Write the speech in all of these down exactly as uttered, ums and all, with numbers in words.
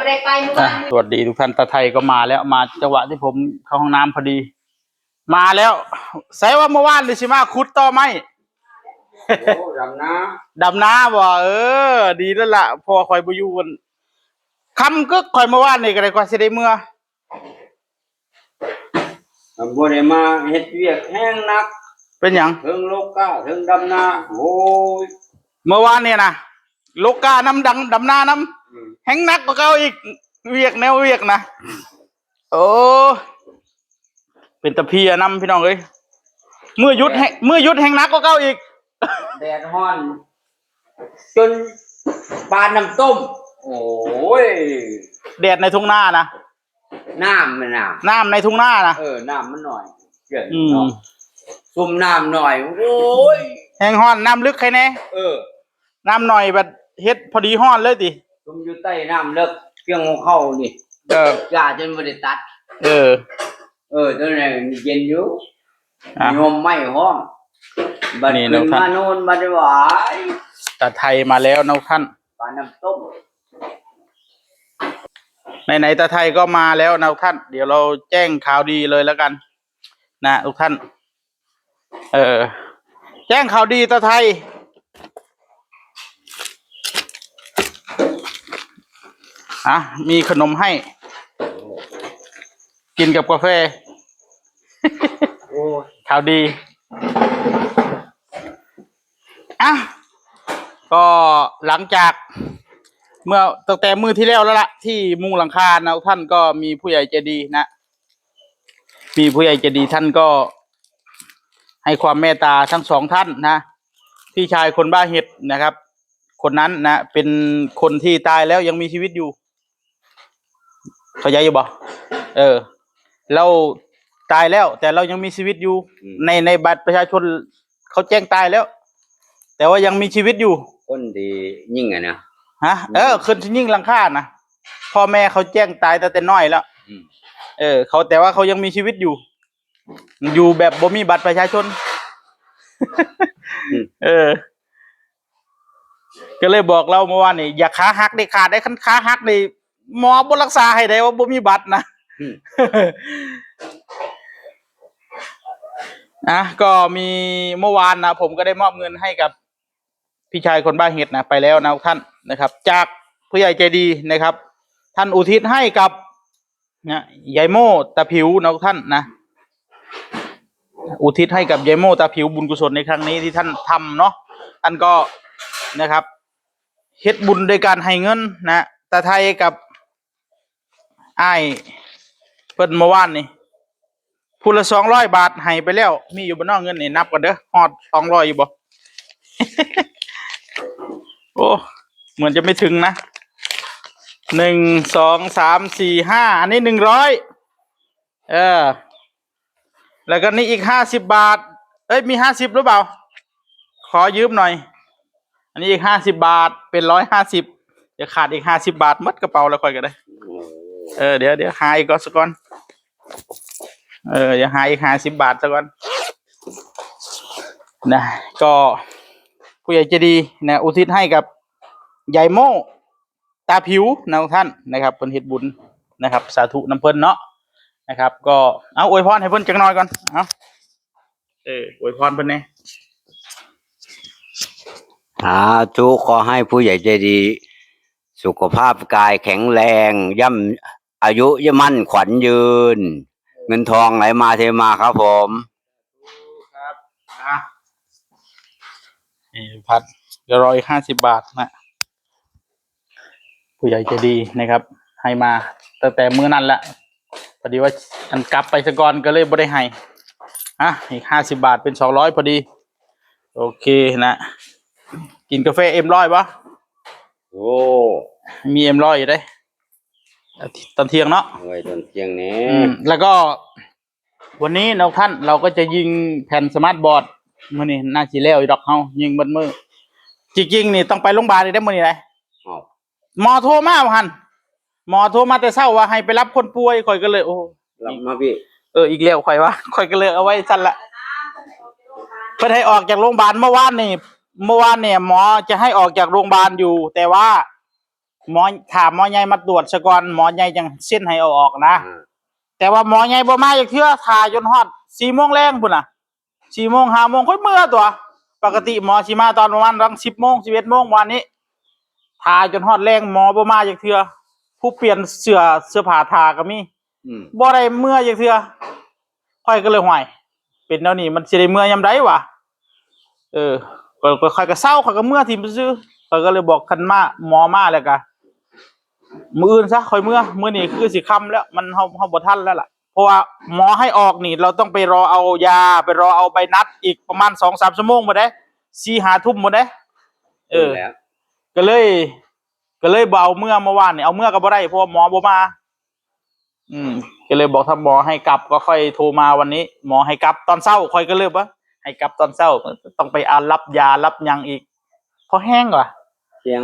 ได้ไปเมื่ออ่ะ วานนี้ สวัสดีทุกท่าน ตาไทยก็มาแล้ว มาจังหวะที่ผมเข้าห้องน้ำพอดี มาแล้ว ใส่ว่าเมื่อวานนี่สิมาขุดต่อไม้ โอ้ ดำนา ดำนาบ่ เออ ดีแล้วล่ะ เพราะว่าข่อยบ่อยู่กัน ค่ำกึกข่อยเมื่อวานนี่ก็ได้ กว่าสิได้เมือ บ่ได้มาเฮ็ดเวียกแฮงหนัก เป็นหยัง เทิงโลกา เทิงดำนา โอ้ย เมื่อวานนี่นะ โลกานำดัง ดำนานำ อืม แฮงหนักกว่าเก่าอีก เวียกแนวเวียกนะ โอ้ เป็นตาเพลียนำพี่น้องเอ้ย มื้อหยุดแฮง มื้อหยุดแฮงหนักกว่าเก่าอีก แดดฮ้อน จนปานน้ำต้ม โอ้ย แดดในทุ่งนานะ น้ำมันน่ะ น้ำในทุ่งนานะ เออ น้ำมันหน่อย เปลี่ยน อืม เนาะ ซุ่มน้ำหน่อย โอ้ย แฮงฮ้อน น้ำลึกใครแน่ เออ น้ำหน่อยบัดเฮ็ดพอดีฮ้อนเลยติ ซุ่มอยู่ใต้น้ำเลิก เพียงหัวเข่านี่ เออ จ้าจนบ่ได้ตัด เออ เออ ตอนนั้นเย็นอยู่ อ่ะ มีห่มไม้ห้อง บัด นี่ ขึ้น เนาะท่าน มาโน่นบัดหวาย ตาไทยมาแล้วนะท่าน ปลาน้ำต้ม ไหนๆ ตาไทยก็มาแล้วนะท่าน เดี๋ยวเราแจ้งข่าวดีเลยแล้วกัน นะทุกท่าน เออ แจ้งข่าวดีตาไทย อ่ะ มีขนมให้ กินกับกาแฟ โอ้ ข่าวดี อ่ะ ก็หลังจาก เมื่อตั้งแต่มื้อที่แล้วแล้วล่ะ ที่มุงหลังคานะท่าน ก็มีผู้ใหญ่ใจดีนะ มีผู้ใหญ่ใจดีท่านก็ให้ความเมตตาทั้งสองท่านนะ พี่ชายคนบ้าเห็ดนะครับ คนนั้นนะ เป็นคนที่ตายแล้วยังมีชีวิตอยู่ เข้าใจอยู่บ่ เออ เราตายแล้ว แต่เรายังมีชีวิตอยู่ อืม ใน ในบัตรประชาชนเขาแจ้งตายแล้ว แต่ว่ายังมีชีวิตอยู่ คนที่ยิงอะนะ ฮะ เออ คนที่ยิงหลังคานะ พ่อแม่เขาแจ้งตายตั้งแต่น้อยแล้ว อืม เออ เขา แต่ว่าเขายังมีชีวิตอยู่ อยู่แบบบ่มีบัตรประชาชน อืม เออ ก็เลยบอกเราเมื่อวานนี่ อย่าขาหักเด้อ ขาดได้ คันขาหักนี่ หมอบ่รักษาให้ได้ ว่าบ่มีบัตรนะ อืม อ่ะ ก็มีเมื่อวานนะ ผมก็ได้มอบเงินให้กับพี่ชายคนบ้าเห็ดนะ ไปแล้วนะท่านนะครับ จากผู้ใหญ่ใจดีนะครับ ท่านอุทิศให้กับ นะ ยายโม่ตาผิวนะท่านนะ อุทิศให้กับยายโม่ตาผิว บุญกุศลในครั้งนี้ที่ท่านทำเนาะ ท่านก็นะครับ เฮ็ดบุญโดยการให้เงินนะ ตาไทยกับอ้ายเพิ่นเมื่อวานนี่ ผู้ละสองร้อยบาทให้ไปแล้ว มีอยู่บ่น้อเงินนี่ นับกันเด้อ ฮอดสองร้อยอยู่บ่ โอ้ เหมือนจะไม่ถึงนะ หนึ่ง สอง สาม สี่ ห้า อันนี้หนึ่งร้อย เออ แล้วก็นี่อีกห้าสิบบาท เอ้ย มีห้าสิบหรือเปล่า ขอยืมหน่อย อันนี้อีกห้าสิบบาท เป็นร้อยห้าสิบ จะขาดอีกห้าสิบบาท หมดกระเป๋าแล้วค่อยก็ได้ เออ เดี๋ยว เดี๋ยวหาอีกก่อนสักก่อน เออ เดี๋ยวหาอีกห้าสิบบาทสักก่อน นะ ก็ผู้ใหญ่ใจดีนะ อุทิศให้กับยายโม่ตาผิวนะท่านนะครับ เพิ่นเฮ็ดบุญนะครับ สาธุนำเพิ่นเนาะนะครับ ก็เอาอวยพรให้เพิ่นจักหน่อยก่อน เอา เออ อวยพรเพิ่นแหน่ สาธุ ขอให้ผู้ใหญ่ใจดี สุขภาพกายแข็งแรง ย่ำ อายุมั่นขวัญยืน เงินทองไหลมาเทมาครับผม ครับ อ่ะ นี่พัด เดี๋ยวรออีกห้าสิบบาทนะ ผู้ใหญ่ใจดีนะครับ ให้มาตั้งแต่มื้อนั้นแหละ พอดีว่าอันกลับไปซะก่อนก็เลยบ่ได้ให้ อ่ะ อีกห้าสิบบาทเป็นสองร้อยพอดี โอเคนะ กินกาแฟเอ็มร้อยปะ โอ้ มีเอ็มร้อยอยู่เด้ ตอนเที่ยงเนาะ เอาไว้ตอนเที่ยงแน่ อืม แล้วก็ วันนี้นะท่าน เราก็จะยิงแผ่นสมาร์ทบอร์ด มื้อนี้น่าสิแล้วอยู่ดอก เฮายิงเบิดมื้อ จริงๆ นี่ต้องไปโรงพยาบาลอีกได้อมื้อนี้ได๋ อ้าว หมอโทรมาว่าหั่น หมอโทรมาแต่เช้าว่าให้ไปรับคนป่วย ข้อยก็เลย โอ้ รับมาพี่ เออ อีกแล้ว ข้อยว่า ข้อยก็เลยเอาไว้ซั่นละ เพิ่นให้ออกจากโรงพยาบาลเมื่อวานนี่ เมื่อวานเนี่ย หมอจะให้ออกจากโรงพยาบาลอยู่ แต่ว่า หมอ ถ้าหมอใหญ่มาตรวจซะก่อน หมอใหญ่จั่งเซ็นให้เอาออกนะ อ่า แต่ว่าหมอใหญ่บ่มาจักเทื่อ ถ่าจนฮอดสี่โมงแลงพุ้นน่ะ สี่โมง ห้าโมงค่อยเมือตั๋ว ปกติหมอสิมาตอนประมาณหลังสิบโมง สิบเอ็ดโมง ประมาณนี้ ถ่าจนฮอดแลง หมอบ่มาจักเทื่อ ผู้เปลี่ยนเสื้อ เสื้อผ้าถ่าก็มี อืม บ่ได้เมือจักเทื่อ ข้อยก็เลย ห่วย เป็นแนวนี้มันสิได้เมือยามใดวะ เออ ก็ ก็ ข้อยก็เซา ข้อยก็เมือถิ่มซื่อ ข้อยก็เลยบอก คันมา หมอมาแล้วก็ มื้ออื่นซะ ค่อยเมือ มื้อนี้คือสิค่ำแล้ว มัน เฮา เฮาบ่ทันแล้วล่ะ เพราะว่าหมอให้ออกนี่ เราต้องไปรอเอายา ไปรอเอาใบนัดอีกประมาณสองสามชั่วโมงพุ้นเด้ สี่ห้าทุ่มพุ้นเด้ เออ แล้ว ก็เลย ก็เลยบ่เอาเมือเมื่อวานนี่ เอาเมือก็บ่ได้ เพราะว่าหมอบ่มา อืม ก็เลยบอกทางหมอให้กลับ ก็ค่อยโทรมาวันนี้ หมอให้กลับตอนเช้า ข้อยก็เลยว่าให้กลับตอนเช้า ต้องไปเอารับยารับหยังอีก พอแฮงว่ะ เที่ยง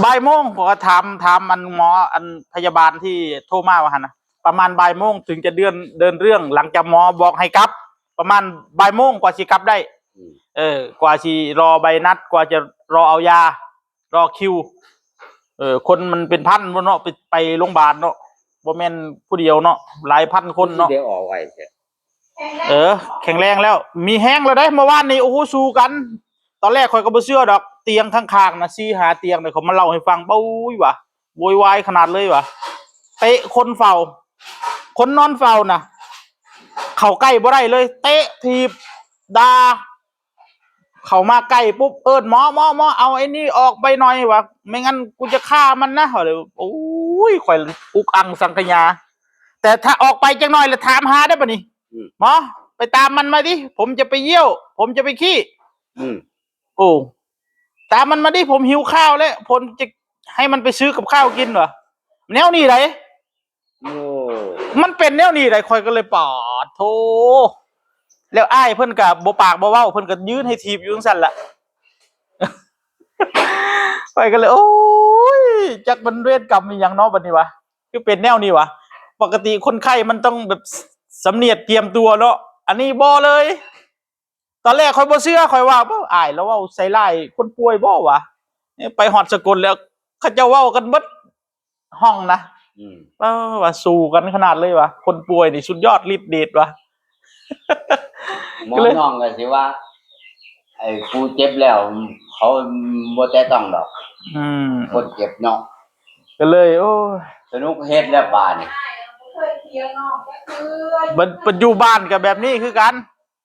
บ่ายโมง ข้อยก็ถาม ถามอันหมอ อันพยาบาลที่โทรมาว่าหั่นน่ะ ประมาณบ่ายโมงถึงจะเดิน เดินเรื่อง หลังจากหมอบอกให้กลับ ประมาณบ่ายโมงกว่าสิกลับได้ อืม เออ กว่าสิรอใบนัด กว่าจะรอเอายา รอคิว เออ คนมันเป็นพันพุ้นเนาะ ไป ไปโรงพยาบาลเนาะ บ่แม่นผู้เดียวเนาะ หลายพันคนเนาะ เดี๋ยวออกไว้เถอะ เออ แข็งแรงแล้ว มีแฮงแล้วเด้ เมื่อวานนี้ โอ้โห สู้กัน ตอนแรกข้อยก็บ่เชื่อดอก เตียงข้างๆน่ะ สี่ห้าเตียงเนี่ย เขามาเล่าให้ฟัง โอ้ยว่ะ โวยวายขนาดเลยว่ะ เตะคนเฝ้า คนนอนเฝ้าน่ะ เข้าใกล้บ่ได้เลย เตะถีบ ด่า เข้ามาใกล้ปุ๊บ เอิ้น "หมอ หมอ หมอ เอาไอ้นี่ออกไปหน่อย" ว่า "ไม่งั้นกูจะฆ่ามันนะ" ว่าเลย โอ้ย ข้อยอุกอังสังขยา แต่ถ้าออกไปจักหน่อยแล้วถามหาได้ปะนี่ อืม "หมอ ไปตามมันมาดิ ผมจะไปเยี่ยว ผมจะไปขี้" อืม โอ้ "ตามมันมาดิ ผมหิวข้าวแล้ว ผมจะให้มันไปซื้อกับข้าวกิน" วะ แนวนี้ได โอ้ มันเป็นแนวนี้ได ข้อยก็เลย ปาดโธ่ แล้วอ้ายเพิ่นก็บ่ปากบ่เว้า เพิ่นก็ยืนให้ถีบอยู่จั่งซั่นล่ะ ข้อยก็เลย โอ้ย จักมันเวรกรรมอีหยังเนาะบัดนี้วะ คือเป็นแนวนี้วะ ปกติคนไข้มันต้องแบบสำเนียกเตรียมตัวเนาะ อันนี้บ่เลย ตอนแรกข้อยบ่เชื่อ ข้อยว่า "เบ้อ อ้ายแล้วเว้าใส่ร้ายคนป่วยบ่วะ" เนี่ย ไปฮอดสกลแล้ว เขาเจ้าเว้ากันเบิดห้องนะ อืม เออ ว่าสู้กันขนาดเลยวะ คนป่วยนี่สุดยอดฤทธิ์เดชวะ หมอน้องก็สิว่า ไอ้ผู้เจ็บแล้ว เขาบ่แตะต้องดอก อืม คนเจ็บเนาะ ก็เลย โอ้ย สนุกเฮ็ดแล้วบาดนี่ ปัจ ปัจจุบันก็แบบนี้คือกัน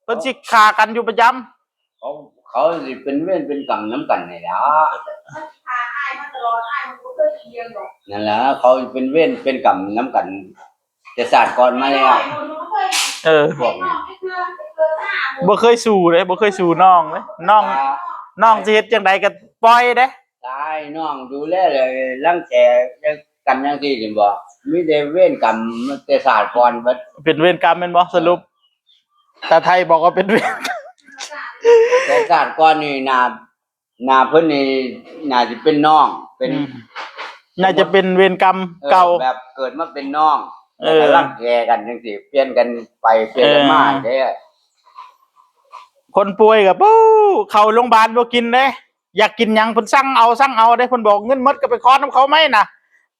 เพิ่นสิฆ่ากันอยู่ประจำ เขา เขาสิเป็นเวรเป็นกรรมนำกันนี่ล่ะ นั่นล่ะ เขาเป็นเวรเป็นกรรมนำกัน แต่ชาติก่อนมาแล้ว เออ พวกนี้ บ่เคยสู้เลย บ่เคยสู้น้องเลย น้อง อ่า น้องสิเฮ็ดจังใดก็ปล่อยเด้ ตายน้องดูแลเลย รังแกกันจังซี่นี่บ่ มีแต่เวรกรรมแต่ชาติก่อนเบิด เป็นเวรกรรมแม่นบ่ สรุป ตาไทยบอกว่าเป็นเวรกรรม แต่ชาติก่อนนี่น่า น่าเพิ่นนี่น่าสิเป็นน้อง เป็น อืม น่าจะเป็นเวรกรรม เออ เก่า แบบเกิดมาเป็นน้อง เออ แล้วก็รังแกกันจังซี่ เปลี่ยนกันไปเปลี่ยนกันมา เออ เด้ คนป่วยก็ปู้เข้าโรงพยาบาลบ่กินเด้ อยากกินหยังเพิ่นสั่งเอาสั่งเอาเด้ เพิ่นบอกเงินหมดก็ไปขอนำเขาใหม่น่ะ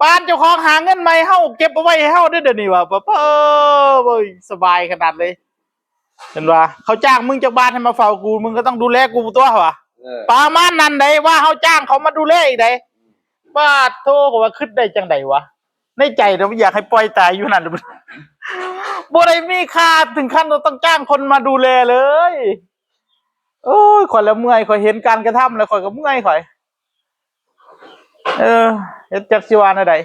ปานเจ้าของหาเงินใหม่ เฮาเก็บเอาไว้ให้เฮาเด้อ เดี๋ยวนี้ว่า ปะเป้อ โอ้ย สบายขนาดเลย เห็นว่า เขาจ้างมึงจักบาทให้มาเฝ้ากู มึงก็ต้องดูแลกูตั๊ววะ เออ ประมาณนั้นใด ว่าเฮาจ้างเขามาดูแลอีกใด บาดโธ่ ว่าคิดได้จังใดวะ ในใจน่ะอยากให้ปล่อยตายอยู่นั่น บ่ได้มีค่าถึงขั้นว่าต้องจ้างคนมาดูแลเลย โอ้ย ข้อยละเมื่อย ข้อยเห็นการกระทำแล้วข้อยก็เมื่อยข้อย เออ เฮ็ดจักสิว่าแนวใด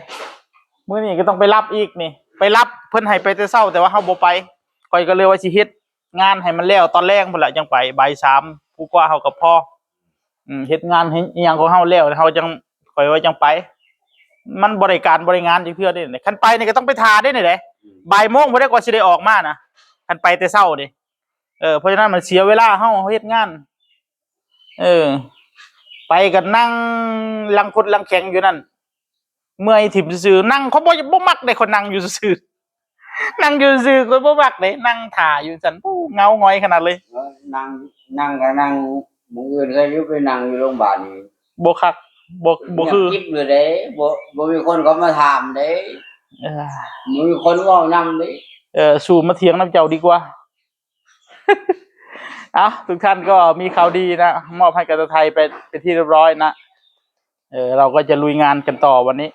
มื้อนี้ก็ต้องไปรับอีกนี่ ไปรับ เพิ่นให้ไปแต่เช้า แต่ว่าเฮาบ่ไป ข้อยก็เลยว่าสิเฮ็ดงานให้มันแล้วตอนแลงพุ้นละจั่งไป บ่ายสามผู้กว่าเฮาก็พอ อืม เฮ็ดงานให้อิหยังของเฮาแล้ว เฮาจั่ง ข้อยว่าจั่งไป มันบ่ได้การบ่ได้งานจักเทื่อเด้ คันไปนี่ก็ต้องไปถ่าเด้นี่เด้ บ่ายโมงพุ้นเด้กว่าสิได้ออกมานะ คันไปแต่เช้านี่ เออ เพราะฉะนั้นมันเสียเวลาเฮา เฮาเฮ็ดงาน เออ ไปก็นั่งลังคดลังแข็งอยู่นั่น เมื่อยถิ่มซื่อๆ นั่ง เขาบ่ บ่มักเด้ เขานั่งอยู่ซื่อๆ นั่งอยู่ซื่อๆ เขาบ่มักเด้ นั่งถ่าอยู่ซั่น โอ้ เหงาหงอยขนาดเลย เออ นั่ง นั่งก็นั่ง มื้ออื่นก็อยู่ไปนั่งอยู่โรงพยาบาลนี่ บ่คัก บ่บ่คือ เงียบกริบเลยเด้ บ่บ่มีคนเขามาถามเด้ เออ บ่มีคนเว้านำเด้ เออ สู้มาเถียงนำเจ้าดีกว่า เอ้า ทุกท่านก็มีข่าวดีนะ มอบให้กับตาไทยไปเป็นที่เรียบร้อยนะ เออ เราก็จะลุยงานกันต่อวันนี้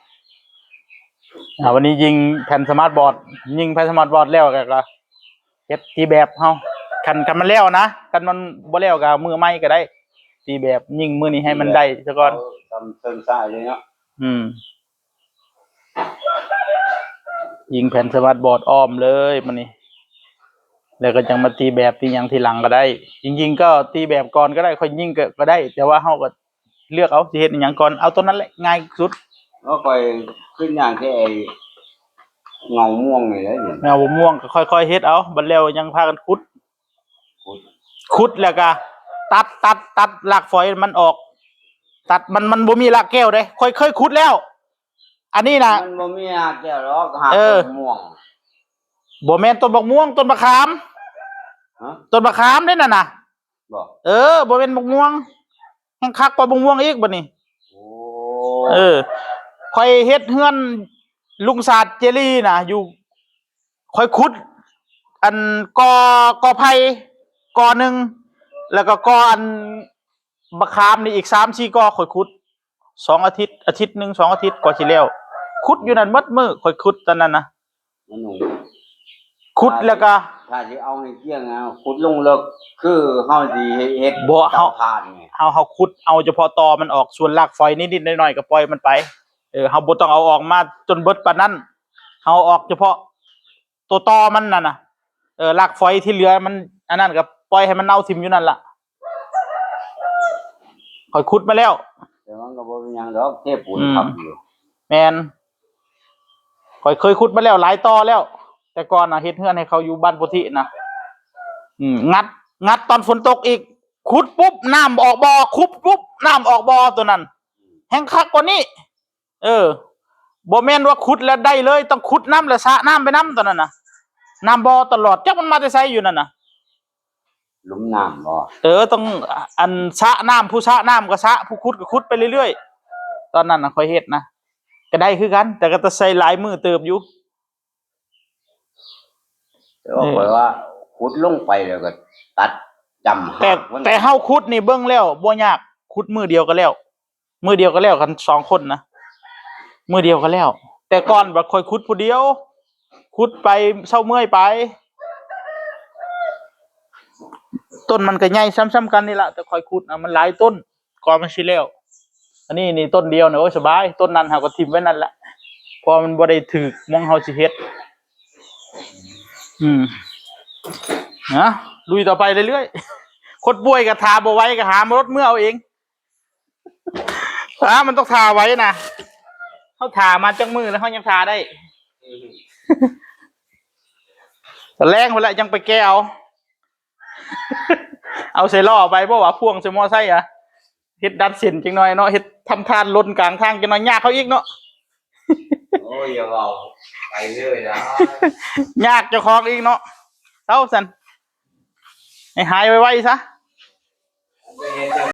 อ่า วันนี้ยิงแผ่นสมาร์ทบอร์ด ยิงแผ่นสมาร์ทบอร์ดแล้วก็ ก็เฮ็ดตีแบบเฮา คัน คันมันแล้วนะ คันมันบ่แล้วก็มือใหม่ก็ได้ ตีแบบยิงมื้อนี้ให้มันได้ซะก่อน เอาทำเซิงสายเลยเนาะ อืม ยิงแผ่นสมาร์ทบอร์ดอ้อมเลยมื้อนี้ แล้วก็จังมาตีแบบตีหยังทีหลังก็ได้ จริงๆก็ตีแบบก่อนก็ได้ ค่อยยิงก็ ก็ได้ แต่ว่าเฮาก็เลือกเอาสิเฮ็ดอิหยังก่อน เอาตัวนั้นแหละง่ายสุด แล้วค่อยขึ้นอย่างที่ไอ้เงาม่วงนี่แหละเนี่ย เงาม่วงก็ค่อยๆเฮ็ดเอา บัดแล้วยังพากันขุด ขุด ขุดแล้วก็ตัด ตัด ตัดรากฝอยมันออก ตัดมัน มันบ่มีรากแก้วเด้ ค่อยเคยขุดแล้ว อันนี้นะ มันบ่มีหากแก้วหรอกหาก เออ ม่วง บ่แม่นต้นบักม่วง ต้นบักขาม ฮะ ต้นบักขามเด้นั่นน่ะ บอก เออ บ่แม่นบักม่วง แฮงคักกว่าบักม่วงอีกบัดนี้ โอ้ เออ ข่อยเฮ็ดเฮือนลุงศาสตร์เจรีน่ะ อยู่ ข่อยขุด อันกอกอไผ่กอหนึ่ง แล้วก็กออันบักขามนี่อีกสามสี่กอ ข่อยขุด สองอาทิตย์ อาทิตย์หนึ่ง สองอาทิตย์กว่าสิแล้ว ขุดอยู่นั่นหมดมื้อ ข่อยขุดตอนนั้นนะ มันหนุ่ม ขุดแล้วก็ ถ้าสิเอาให้เที่ยงนะขุดลงเลิก คือเฮาสิเฮ็ด บ่เฮา เตาถ่านไง เฮา เฮาขุดเอาเฉพาะตอมันออก ส่วนรากฝอยนิดๆหน่อยๆก็ปล่อยมันไป เออ เฮาบ่ต้องเอาออกมาจนเบิดปานนั้น เฮาออกเฉพาะตัวตอมันนั่นน่ะ เออ รากฝอยที่เหลือมัน อันนั้นก็ปล่อยให้มันเน่าทิ่มอยู่นั่นล่ะ ข่อยขุดมาแล้ว แต่มันก็บ่เป็นหยังดอก เทปูน อืม ทับอยู่ แม่น ข่อยเคยขุดมาแล้วหลายต่อแล้ว แต่ก่อนน่ะเฮ็ดเฮือนให้เขาอยู่บ้านโพธินะ อืม งัด งัดตอนฝนตกอีก ขุดปุ๊บน้ำออกบ่อ ขุดปุ๊บน้ำออกบ่อ ตัวนั้น แฮงคักกว่านี้ เออ บ่แม่นว่าขุดแล้วได้เลย ต้องขุดนำแล้วสระน้ำไปนำ ตัวนั้นน่ะ น้ำบ่อตลอด จักมันมาแต่ไสอยู่นั่นน่ะ หลุมน้ำบ่ เออ ต้อง อันสระน้ำ ผู้สระน้ำก็สระ ผู้ขุดก็ขุดไปเรื่อยๆ ตอนนั้นน่ะข่อยเฮ็ดนะ ก็ได้คือกัน แต่ก็ต้องใช้หลายมื้อเติบอยู่ แต่ว่า เออ ข่อยว่าขุดลงไปแล้วก็ตัดจำ แต่ หากมัน แต่เฮาขุดนี่เบิ่งแล้วบ่ยาก ขุดมื้อเดียวก็แล้ว มื้อเดียวก็แล้วกันสองคนนะ มื้อเดียวก็แล้ว แต่ก่อนบัดข่อยขุดผู้เดียว ขุดไปเซาเมื่อยไป ต้นมันก็ใหญ่ซ้ำๆกันนี่ล่ะ แต่ข่อยขุดนะมันหลายต้น ก่อนมันสิแล้ว อันนี้นี่ต้นเดียวเนี่ย โอ้ย สบาย ต้นนั้นเฮาก็ถิ่มไว้นั่นแหละ เพราะมันบ่ได้ถืกหม่องเฮาสิเฮ็ด อืม นะ ลุยต่อไปเรื่อยๆ คนป่วยก็ถ่าบ่ไหวก็หามารถเมื่อเอาเอง อ่า มันต้องถ่าไหวนะ เฮาถ่ามาจักมื้อแล้วเฮายังถ่าได้ แลงไปแล้วยังไปแก้เอา เอาใส่ล้อไป บ่ว่าพ่วงใส่มอไซค์อะ เฮ็ดดัดเส้นจังหน่อยเนาะ เฮ็ดทำทานหล่นกลางทางจังหน่อย ยากเขาอีกเนาะ โอ้ย อย่าเว้าไปเรื่อยนะ ยากเจ้าของอีกเนาะ เอาซั่น ให้หายไวๆซะ ไปเฮ็ดจัง